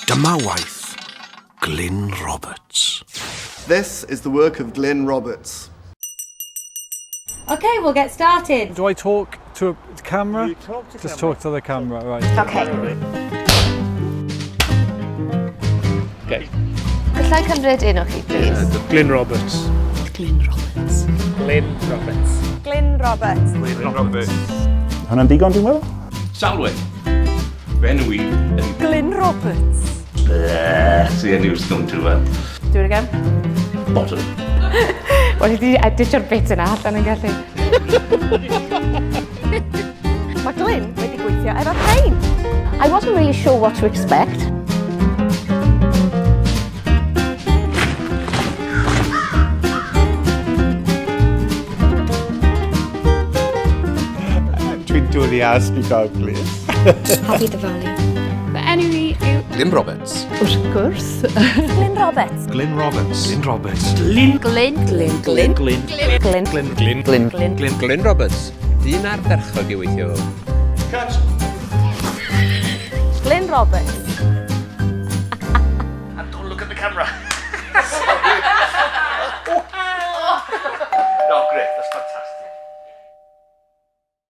Dyma waith Glyn Roberts. This is the work of Glyn Roberts. Okay, we'll get started. Do I talk to a camera? You talk to Just camera. talk to the camera, right. Okay. Okay. Gallai cymryd un o chi, please? Glyn Roberts. Glyn Roberts. Glyn Roberts. Glyn Roberts. Glyn Roberts. Hwnna'n digon, dwi'n meddwl? Salwyn. Fy enw i ydi... Glyn Roberts. Sy enw yw'r stone to well. Do it again. Bottom. Wel, i di editio'r bit yna allan yn gallu. Mae Glyn wedi gweithio efo rhain. I wasn't really sure what to expect. Dwi'n dwlu ar speak please. Happy Diwali. Fy enw i yw Glyn Roberts. Wrth gwrs. Glyn Roberts. Glyn Roberts. Glyn Roberts. Glyn. Glyn. Glyn. Glyn. Glyn. Glyn. Glyn. Glyn. Glyn. Glyn Roberts. Dyn ardderchog i weithio fo. Glyn Roberts.